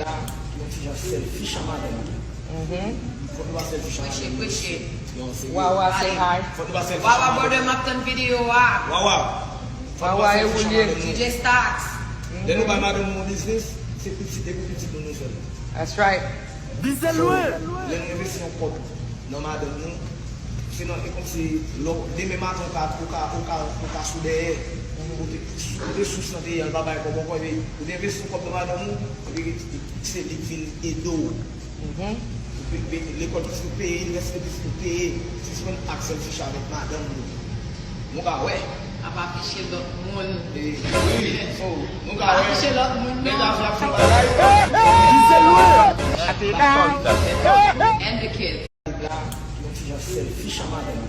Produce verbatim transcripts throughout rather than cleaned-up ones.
Yon ti jan selfish an madanm. Fòk nou pa selfish an madanm. Preche, preche. Wawa, say hi. Fòk nou pa selfish an madanm. Wawa, brother, m ap tann videyo a. Wawa. Wawa, e ou l ye. D J Stax. Lè nou bay madanm nou yon biznis, se pitit, e pou pitit nou nou fè l. That's right. Vize lwen. Lè nou envesti yon kòb nan madanm nou, se nan, e kòmsi lè w, demen maten ou ka, ou ka, ou ka, ou ka sou dèyè. Kote, kote sous lan te ye, l pa bay kòb ankò, epi ou te envesti yon kòb nan madanm ou, epi se li k vin ede w. Ou pe-, pe-, lekòl pitit ou peye, inivèsite pitit ou peye, sispann ak selfish avèk madanm nou. Nou ka wè. Ap afiche lòt moun. E, wi, so, nou ka wè. Afiche lòt moun, non. Nèg la ap fè bagay. Vize lwen. And the kids. La, yon ti jan selfish an madanm.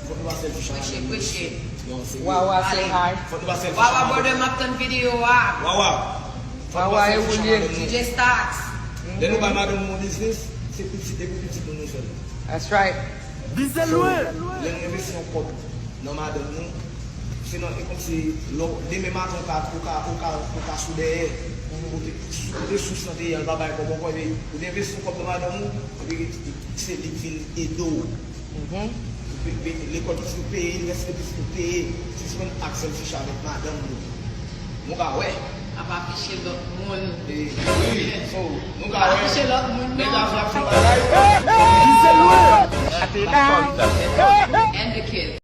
Fòk nou pa selfish an madanm. Preche, preche. Wawa, say hi. Fòk nou pa selfish an madanm. Wawa, brother, m ap tann videyo a. Wawa. Wawa, e ou l ye. D J Stax. Lè nou bay madanm nou yon biznis, se pitit, e pou pitit nou nou fè l. That's right. Vize lwen. Lè nou envesti yon kòb nan madanm nou, se nan, e kòmsi lè w, demen maten ou ka, ou ka, ou ka, ou ka sou dèyè. Kote, kote sous lan te ye, l pa bay kòb ankò, epi ou te envesti yon kòb nan madanm ou, epi se li k vin ede w. Ou pe-, pe-, lekòl pitit ou peye, inivèsite pitit ou peye, sispann ak selfish avèk madanm nou. Nou ka wè. Ap afiche lòt moun. E, wi, so, nou ka wè. Afiche lòt moun, non. Nèg la ap fè bagay. Vize lwen. And the kids.